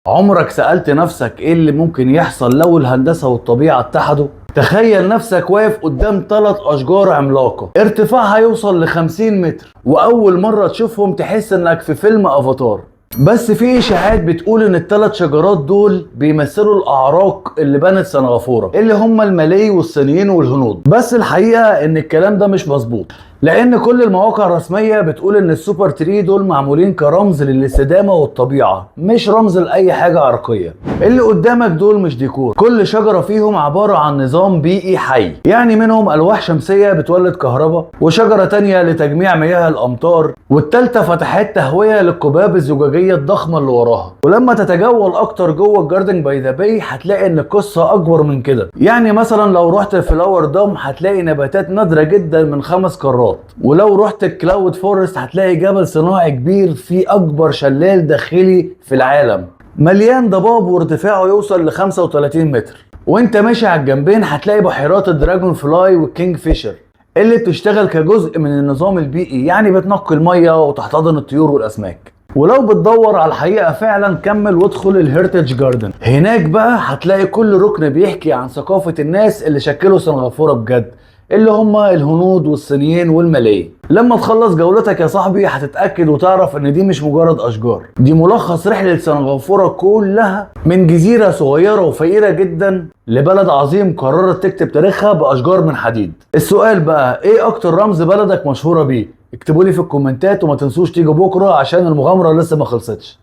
عمرك سألت نفسك ايه اللي ممكن يحصل لو الهندسة والطبيعة اتحدوا؟ تخيل نفسك واقف قدام 3 أشجار عملاقة ارتفاعها يوصل ل50 متر، وأول مرة تشوفهم تحس انك في فيلم افاتار. بس في اشاعات بتقول ان الثلاث شجرات دول بيمثلوا الاعراق اللي بنت سنغافورة، اللي هم المالي والصينيين والهنود. بس الحقيقة ان الكلام ده مش مظبوط، لان كل المواقع الرسمية بتقول ان ال super tree دول معمولين كرمز للاستدامة والطبيعة، مش رمز لأي حاجة عرقية. اللي قدامك دول مش ديكور، كل شجرة فيهم عبارة عن نظام بيئي حي، يعني منهم ألواح شمسية بتولد كهرباء، وشجرة تانية لتجميع مياه الأمطار، والتالتة فتحات تهوية للقباب الزجاجية الضخمة اللي وراها. ولما تتجول أكتر جوه ال Garden by the Bay هتلاقي إن القصة أكبر من كده. يعني مثلا لو رحت Flower Dome هتلاقي نباتات نادرة جدا من 5 قارات، ولو رحت ال Cloud Forest هتلاقي جبل صناعي كبير فيه أكبر شلال داخلي في العالم، مليان ضباب وارتفاعه يوصل ل 35 متر. وانت ماشي على الجنبين هتلاقي بحيرات ال Dragonfly وال Kingfisher اللي بتشتغل كجزء من النظام البيئي، يعني بتنقي المية وتحتضن الطيور والأسماك. ولو بتدور على الحقيقة فعلا كمل وادخل ال Heritage Garden، هناك بقى هتلاقي كل ركن بيحكي عن ثقافة الناس اللي شكلوا سنغافورة بجد، اللي هم الهنود والصينيين والمالي. لما تخلص جولتك يا صاحبي هتتأكد وتعرف ان دي مش مجرد اشجار، دي ملخص رحلة سنغافورة كلها، من جزيرة صغيرة وفقيرة جدا لبلد عظيم قررت تكتب تاريخها بأشجار من حديد. السؤال بقى، ايه اكتر رمز بلدك مشهورة بيه؟ اكتبوا لي في الكومنتات، وما تنسوش تيجوا بكرة عشان المغامرة لسه ما خلصتش.